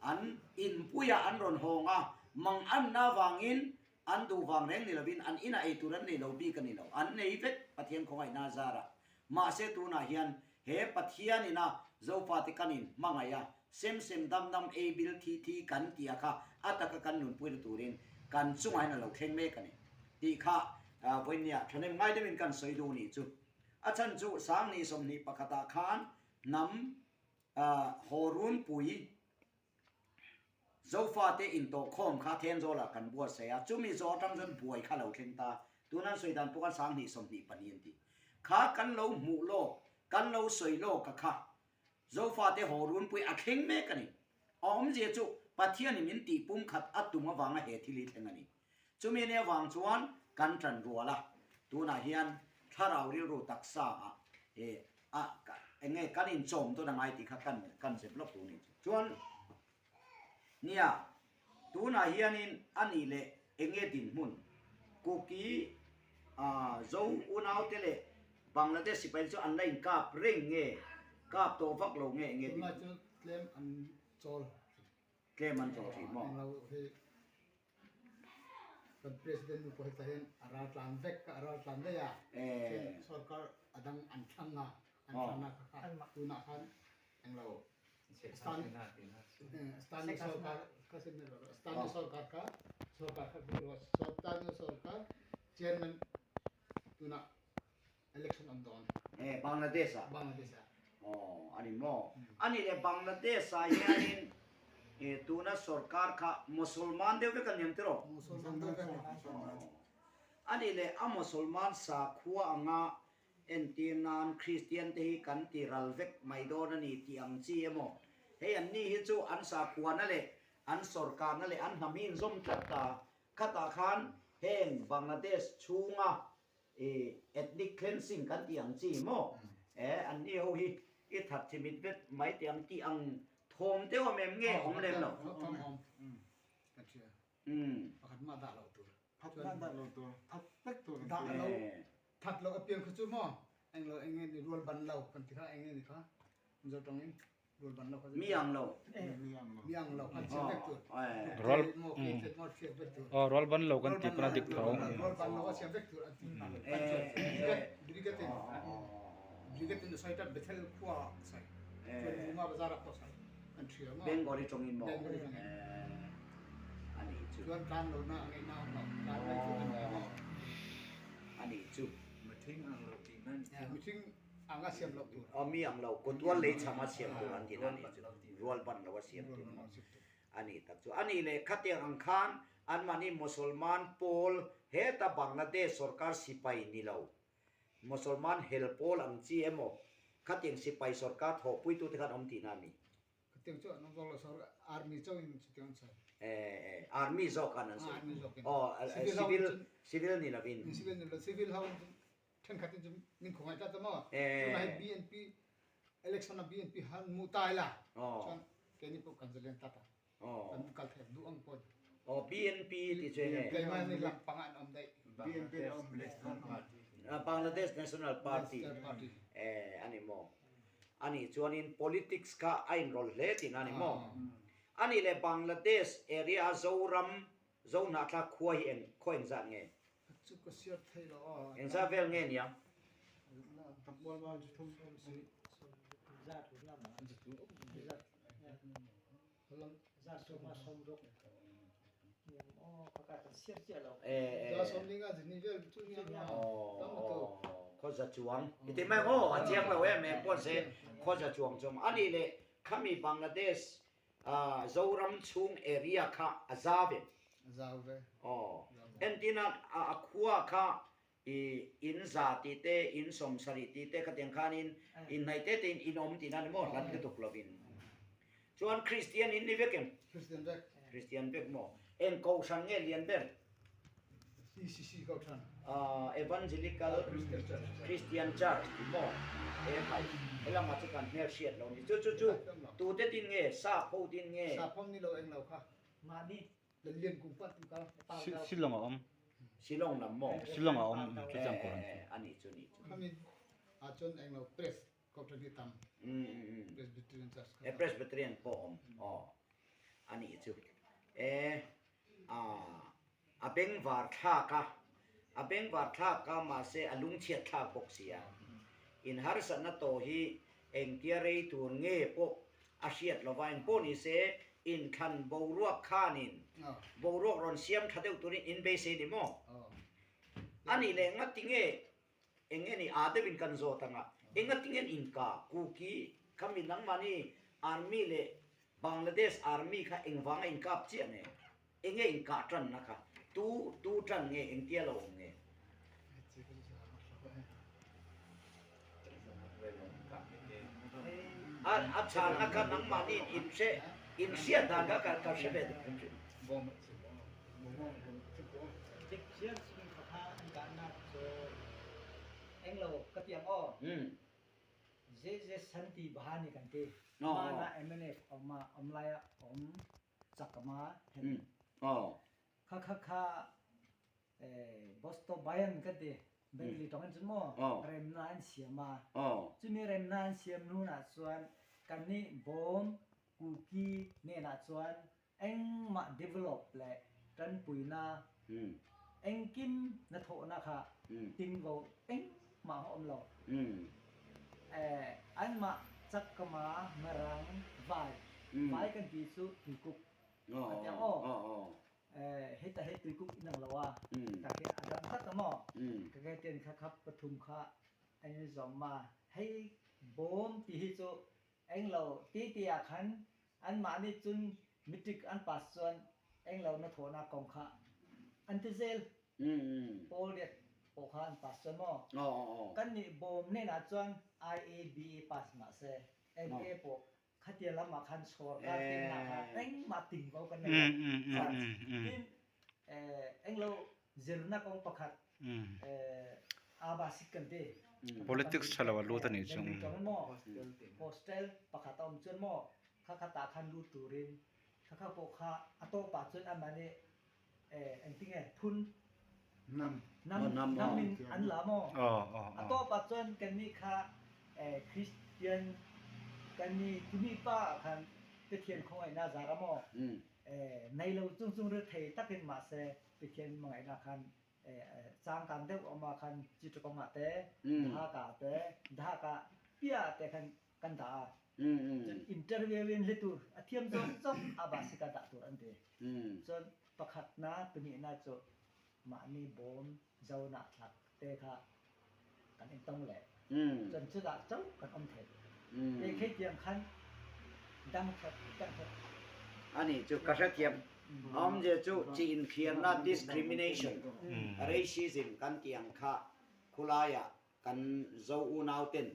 an inpuiah an rawn hawng a manganna avangin An duh vang reng ni lovin an inah ei tur an nei lo bik a ni lo. An nei vek Pathian khawngaihna a zar a. Mahse tunah hian he Pathian ina Zofate kan in hmangaih a, sem sem dam dam ei bil thi thi kan tih a kha a taka kan nunpuina turin kan chungah hian a lo thleng mek a ni tih kha vawinia thahnem ngai deuhin kan sawi duh nih chu. A chhan chu Sangni 21 ah khan hnam Hawrunpui Zofate intawhkhawm kha Thenzawl-ah kan buatsaih a, chumi zawh atang chuan buai kha lo thleng ta. Tuna an sawi dan pawh khan 2022 an ti. Kha kan lo hmuh lawk, kan lo sawi lawk a kha. Zofate haw runpui a thleng mek a ni. A awmzia chu Pathianin min tih pumkhat a tum avanga he thil hi thleng a ni. Chumi nia vang chuan kan tan rual a, tunah hian thlarau rilru taksa ah e a enge kan inchawm dawn angai tih kha kan kan zep lawk tur a ni chu. Chuan nia tunah hianin a nih leh enge dinhmun Kuki a Zo unaute leh. Bangladesh sipai te chu an la in kap reng nge kap tawh vak lo nge enge Tunlai chu tlem an chawl. Tlem an chawl thin maw? Englo hi kan president nu pawh hetah hian a ral tlan vek a ral tlan daih a sorkar a dang an thlang a an thlang a kha tunah khan englo Stani sorkar kha Stani sorkar kha sorkar kha Stani sorkar chairman tunah election awm dawn. Eh Bangladesh ah. Bangladesh ah. Aw ani maw. Ani leh Bangladesh ah hianin eh tuna sorkar kha Musalman deuh vek an niam tiraw? Musalman deuh vek. Ani leh a Musalman sakhua anga entir nan Christian te hi kan ti ral vek mai dawn a ni tih ang chi emaw. Hei an ni hi chu an sakhuana leh an sorkarna leh an hnam hi inzawm tlat ta. Khatah khan heng Bangladesh chhunga I ethnic cleansing kan tih ang chi maw? E an ni ho hi i that chimit vet mai teh ang tih ang thawm deuh a mem nge awm lem lo. Thawm awm ka hria. Pakhat mah dah loh tur. That mah dah loh tur. That vek tur kan ti. Dah lo that loh apiang kha chu maw englo eng nge ni rual ban lo kan ti kha eng nge ni kha Mizo tawngin Mi ang lo. Mi ang lo kan chhiat vek tur. Rual Maw ke tlet maw chhiat vek tur. Aw rual ban lo kan ti pawn a dik tho. Rual ban lo a chhiat vek tur an ti. Brigade brigade in brigade in sawi tat Bethel khua a sawi. Chuan Burma bazar a pawh sawi kan thria maw. Bengali tawngin maw. Bengali tawngin. Ani chu. Chuan tlan lo na a ngeihna awm lo. Tlan mai chu kan ni maw. Ani chu. Mithing ang lo tih nan. Mithing Ang a siam loh tur. Aw mi ang lo, kawtual lei chham a siam tur an ti na nih chu, rual ban lo a siam tur maw a nih tak chu. A nih leh khatiang ang khan anmahni Mosolman pawl heta Bangladesh sorkar sipai ni lo, Mosolman hel pawl ang chi emaw khatiang sipai sorkar thawhpuitute khan awm tihna a ni. Khatiang chu an awm vak lo, sor army chauhin chutiang an sawi. Eh, army zawk khan an sawi. Army zawkin. Aw, civil, civil ni lovin. Civil ni lo, civil ho Thenkhat in cu min khawngaih tlat a maw? Tunah hi BNP election ah BNP han hmuh ta ila chuan keini pawh kan zalen tlat a. Kan kal thei duh ang pawh. Aw BNP ti chu enge? Keimah ni lam panga an awm daih. BNP an awm National Party. Bangladesh National Party. Eh ani maw? Ani chuanin politics kha a inrawlh hle tihna ani maw? Ani leh Bangladesh area a Zoram Zohnahthlak khua hi eng khaw engzat nge? Chu ka siar thei lo a. Engzat vel nge niang? Khaw za chuang i ti mai maw? A chiang lo em em pawh se khaw za chuang chu a nih leh khami Bangladesh Zoram chhung area kha a zau em? A zau ve. Aw. Entina a khua kha i in za tih te, in sawmsarih tih te khatiang khanin inhnaih te tein in awm tihna ni maw hlat lutuk lovin. Chuan Kristian in ni vek em? Kristian vek. Kristian vek maw? Eng kohhran nge lian ber? ECC kohhran. Evangelical Christian Church tih maw? He hai helamah chu kan hmel hriat lo ni. Chu chu chu tute tin nge? Sap ho tin nge? Sap ho ni lo eng lo kha. Mahni. Lian kum pat tu ka. Shillong a awm. Shillong lam maw? Shillong a awm chu chiang kohhran chu. A nih chu nih chu. Khami ah chuan eng lo press kohhran hi tam. Presbyterian Church kha. Presbyterian pawh awm. Aw. A nih chu. E a bengvar thlak a, a bengvar thlak a mahse a lungchhiat thlak bawk si a. In harsatna tawh hi engtia rei tur nge pawh a hriat lova, engpawh ni se inthlan boruak khanin boruak rawn siam tha deuh turin in beisei ni maw? A nih leh ngati nge eng nge ni aa deuhin kan zawt anga engati nge inka kuki khami nangmahni army leh Bangladesh army kha engvanga inkap chiah nge? Enge inkah tanna kha? Tu tu tan nge? Engtia lo awm nge? A a chhanna kha nangmahni in hre in hriat dan kha ka ka hre ve duh. Englo ka ti ang aw. JJ Santi Bahani kan ti. Mana MNF awm a awm lai a awm chakma hen. Kha kha kha Bosto Bayan kan ti. Bengali tawngin chuan maw remna an siam a. Chumi remna an siam hnunah chuan kan nih bawm Kuki hnenah chuan engmah develop leh tanpuina engkim hnathawhna kha tingvo engmah a awm lo. Anmah Chakma, Marang, Vai, Vai kan ti chu tuikuk a ti ang aw. Heta hei tuikuk inang lo a, ka khi a dang tlat a maw? Ka ke ten kha khap pathum kha an in zawm a, hei bawm ti hi chu englo ti ti ah khan anmahni cun matric an pass chuan englo na thawhnak kong kha an ti zel. Pawl riat pawh kha an pass chuan maw? Kan nih bawm nen ah chuan IABA pass mahse MA pawh Khatia lamah khan sawrkar tinah khan engmah ting ko kan nei lo. Tin, englo zirna kawng pakhat aba sik kan ti. Politics tha lo a lut a nih chu. Hostel pakhat a awm chuan maw kha khatah khan lut turin kha kha pawh kha a tawpah chuan amah nih engtinge phun nam nam in an la maw a tawpah chuan kannih kha Christian kan ni timi pa ah khan Pathian khawngaihnak zar a maw nei lo chung chung ri thei takin mahse Pathian hmangaihnak khan cangkang deuh awm ah khan Chittagong ah te Dhaka te Dhaka pia te khan kan dah a cun interview in hlitu a thiam zawng zawng aba sika dah tur an ti cun pakhat na pahnih na cu mahni bawm zo na thlak te kha kan in tong le cun cudah cho kan om thei te khei tiang khan dang thot dang thot ani chu ka hrethiam awm je chu chi in thliarna discrimination racism kan tiang kha khulaiah kan zo unau ten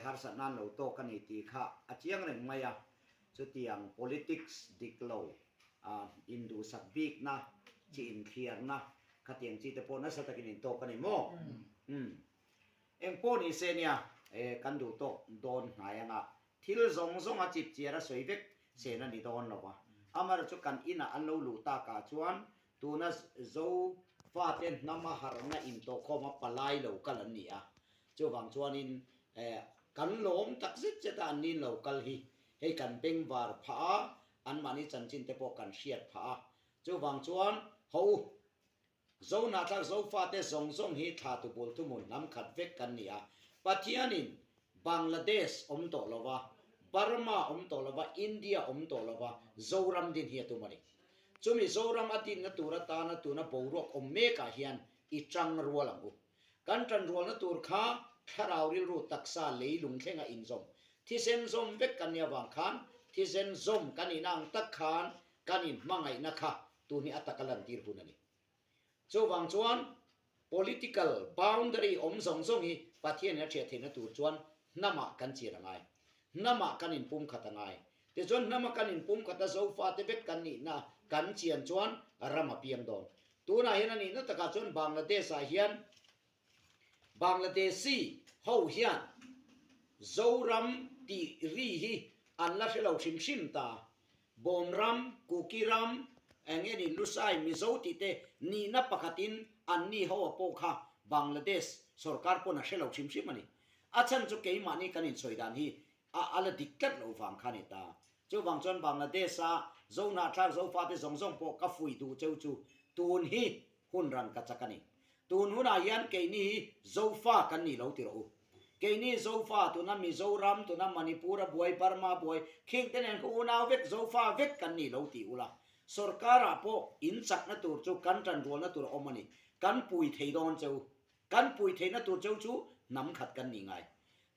harsat nan lo tawk a ni tih kha a chiang reng mai a. Chutiang politics dik lo, induhsak bikna, chi inthliarna khatiang chi te pawh nasa takin in tawk a ni maw? Umm. Eng pawh ni se nia, kan duh tawk dawn hnai anga thil zawng zawng a chip chiar a sawi vek sen a ni dawn lo va. Amaherawhchu chu kan inah an lo luh takah chuan tuna Zo fate hnama harhna intawhkhawma palai lo kal an ni a. Chuvang chuanin kan lawm tak zet zet a an nin lo kal hi hei kan bengvar phah a, anmahni chanchin te pawh kan hriat phah a. Chuvang chuan ho u, Zohnahthlak Zofate zawng zawng hi thla tu bul thuhmun hnam khat vek kan ni a. Pathianin Bangladesh awm tawh lo va, Burma awm tawh lo va, India awm tawh lo va, Zoram din hi a tum a ni. Chumi Zoram a dinna tur atana tuna boruak awm mekah hian i tang rual ang u. Kan ṭanrualna tur kha thlarau rilru taksa leilung thlenga inzawm, thisen zawm vek kan nih avang khan thisen zawm kan inah ang tak khan kan inhmangaihna kha tun hi a taka lantir hun a ni. Chuvang chuan political boundary awm zawng zawng hi Pathianin a ṭhiah theihna tur chuan hnamah kan chian a ngai. Hnamah kan inpumkhat a ngai. Tichuan hnama kan inpumkhat a Zofate vek kan nihna kan chian chuan ram a piang dawn. Tunah hian a nihna takah chuan Bangladesh-ah hian Bangladeshi ho hian Zoram tih ri hi an la hre lo hrim hrim ta. Bawmram, Kuki ram, eng nge ni Lusai, Mizo tih te nihna pakhatin an ni ho a pawh kha Bangladesh sorkar pawn a hre lo hrim hrim a ni. A chhan chu keimahni kan insawi dan hi a a la dik tlat loh vang kha a ni ta. Chuvang chuan Bangladesh-a Zohnahthlak Zofate zawng zawng pawh ka fuih duh cheu chu tun hi hun ran ka chak a ni. Tun hunah hian keini hi Zofa kan ni lo ti rawh u. Keini Zofa tuna Mizoram, tuna Manipur-a buai, Burma buai, khing te nen kha unau vek Zofa vek kan ni lo ti ula. Sorkar-ah pawh in chakna tur chu kan tanrualna tur a awm a ni. Kan pui thei dawn cheu. Kan pui theihna tur cheu chu hnam khat kan nih ngai.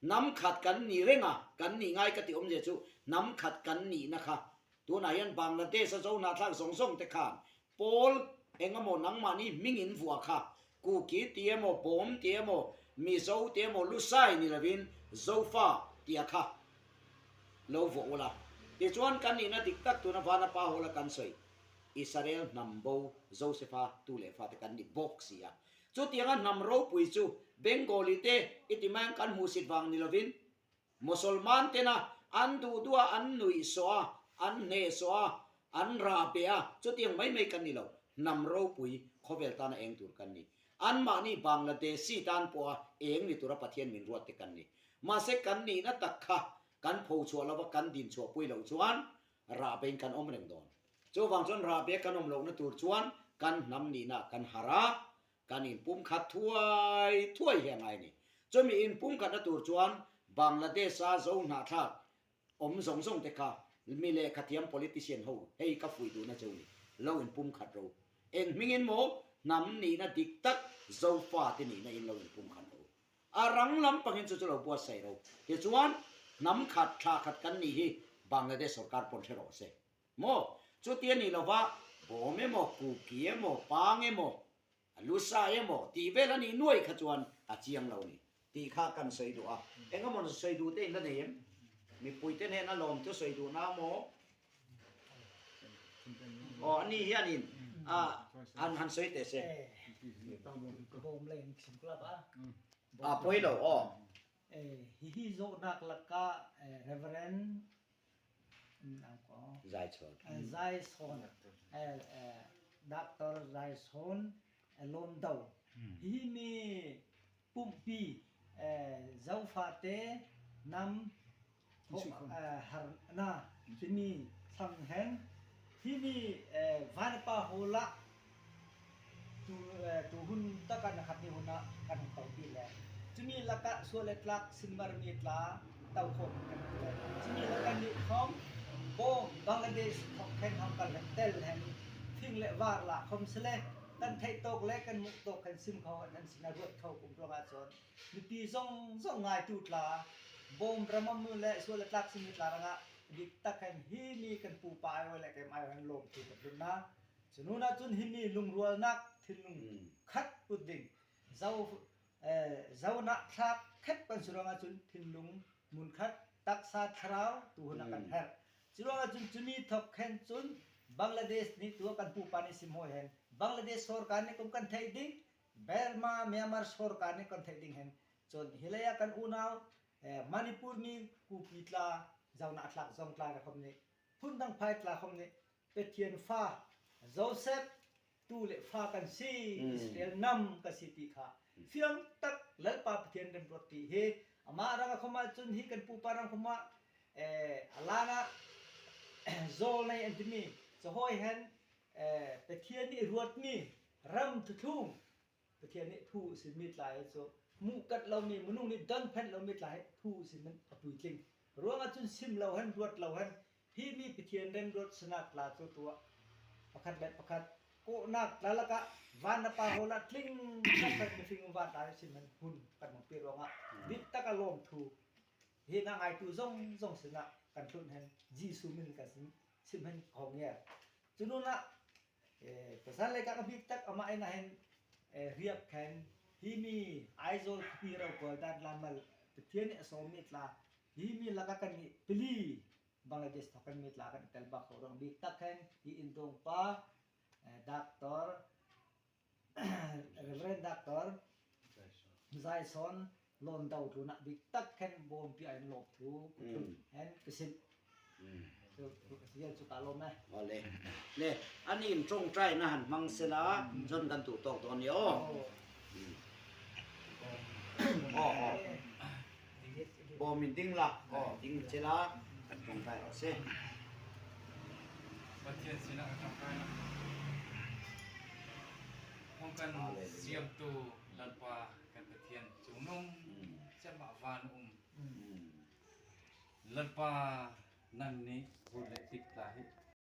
Hnam khat kan ni reng a, kan nih ngai ka ti awmzia chu hnam khat kan nihna kha. Tunah hian Bangladesh-a zo hnahthlak zawng zawng te khan pawl eng emaw nangmahni hming in vuah kha Kuki ti emaw, Bawm ti emaw, Mizo ti emaw, Lusai ni lovin Zofa tia kha lo vuah ula. Tichuan kan nihna dik tak tuna Vana Pa Hawla kan sawi Israel hnam bo Josefa tu leh fate kan ni bawk si a. Chutianga hnam ropui chu Bengali te i ti mai ang kan hmuhsit vang ni lovin Mosolman tena an duh duh a, an nuih sawh a, an hneh sawh a, an rah beh a, chutiang mai mai kan ni lo. Hnam ropui khawvel tana eng tur kan ni. Anmahni Bangladeshi tan pawha eng ni tura Pathian min ruat te kan ni. Mahse kan nihna tak kha kan pho chhuah lova kan din chhuah pui loh chuan rahbein kan awm reng dawn. Chuvang chuan rahbe kan awm lohna tur chuan kan hnam nihna kan harh a, kan inpumkhat thuai thuai hi a ngai a ni. Chumi inpumkhatna tur chuan Bangladesh-a zo hnahthlak awm zawng zawng te kha mi lehkhathiam politician ho hei ka fuih duhna cheu ni, lo inpumkhat ro. Eng hmingin maw hnam nihna dik tak Zofa te nihna in lo inpumkhat ro. A rang lam pangin chu chu lo buatsaih ro. Tichuan hnam khat thla khat kan nih hi Bangladesh sorkar pawn hre rawh se. Maw? Chuti a nih lova bawm emaw, kuki emaw, pang emaw, lusa emaw tih vel a nih nuai kha chuan a chiang lo ni tih kha kan sawi duh a. Eng emaw sawi duh te in la nei em? Mipuite hnena lawm chu sawi duh na maw? Aw a ni hianin a han han sawi teh se. A pawi lo aw. Hihi zawhnak lakah Reverend Zai Sawn Doctor Zai Sawn Lawm Do hihi mi pumpi Zofate nam harnak timi thlang hen himi Vanapa Hall ah tu hun takah na khat ni hun ah kan hung to ti le cumi lakah sual le tlak sinmar mi tla to khawh kan ti le cumi lakah nih khom bawm Bangladesh thok khen hong kal hen tel hen thing le var la khom sele kan theih tawk le kan muh tawk kan sim kho an sin a ruat kho kum ruang ah cun mipi zong zong ngai tu tla bawm ramam nu le sual le tlak simi tla rangah dik tak hen hi mi kan pupa ai le kem ai han lawm tu kan na Cunun ahcun himi lungrualnak thinlung khat put ding zo zonak thlak khat kan si ruang ahcun thinlung munkhat taksa thlarau tu hun ah kan herh. Cu ruang ahcun cumi thok khen cun Bangladesh nih tu kan pupa nih sim hawi hen Bangladesh sorkar nih kum kan theih ding Burma Myanmar sorkar nih kan theih ding hen cun hilei ah kan unau Manipur mi Kuki tla zonak thlak zong tla ka khom nih phundang phai tla khom nih Pathian fa Joseph tu le fa kan si Israel nam ka si ti kha fiang tak Lalpa Pathian remruat ti hi amah rang a khom ahcun hi kan pupa rang khom ah alana zawl nei an timi cahawi hen Pathian nih ruatmi ram thuthlung Pathian nih thu sinmi tlai cu hmuh kat lomi minung nih don phenh lomi tlai thu sin in a puitling ruang ahcun sim lo hen ruat lo hen hi mi Pathian remruat sanak tla cu tuah pakhat le pakhat kawhnak tla lakah van na pa hol ah tling taktak mifing van ta sim hen hun kan mong pi ruangah dik tak a lawm thu hi na ngaitu zong zong sinah kan tlunh hen Jesuh min kan sim sim hen khong ye cunun ah Pasal le ka bik tak amah in hin riak khen hi mi Aizawl khuapi ro kawl dan lamal Pathian nih a sawm mi tla hi mi laka kan nih pili Bangladesh thokan mi tla kan tel bak ko rong bik tak khen hi indong pa Doctor Reverend Doctor Zai Son Lon Do tu nak bik tak khen bawm pi ai lop thu hen kasim chu ka lom e ole le ani in tong trai na han mang sela chon kan tu tok ton ni o o o bom in ding la o ding chela kan tong trai ro se Pathian sinah ka ṭangkai na. Hong kan siamtu Lalpa kan Pathian cungnung cemah van um. Lalpa nan nih vur le tik tla hi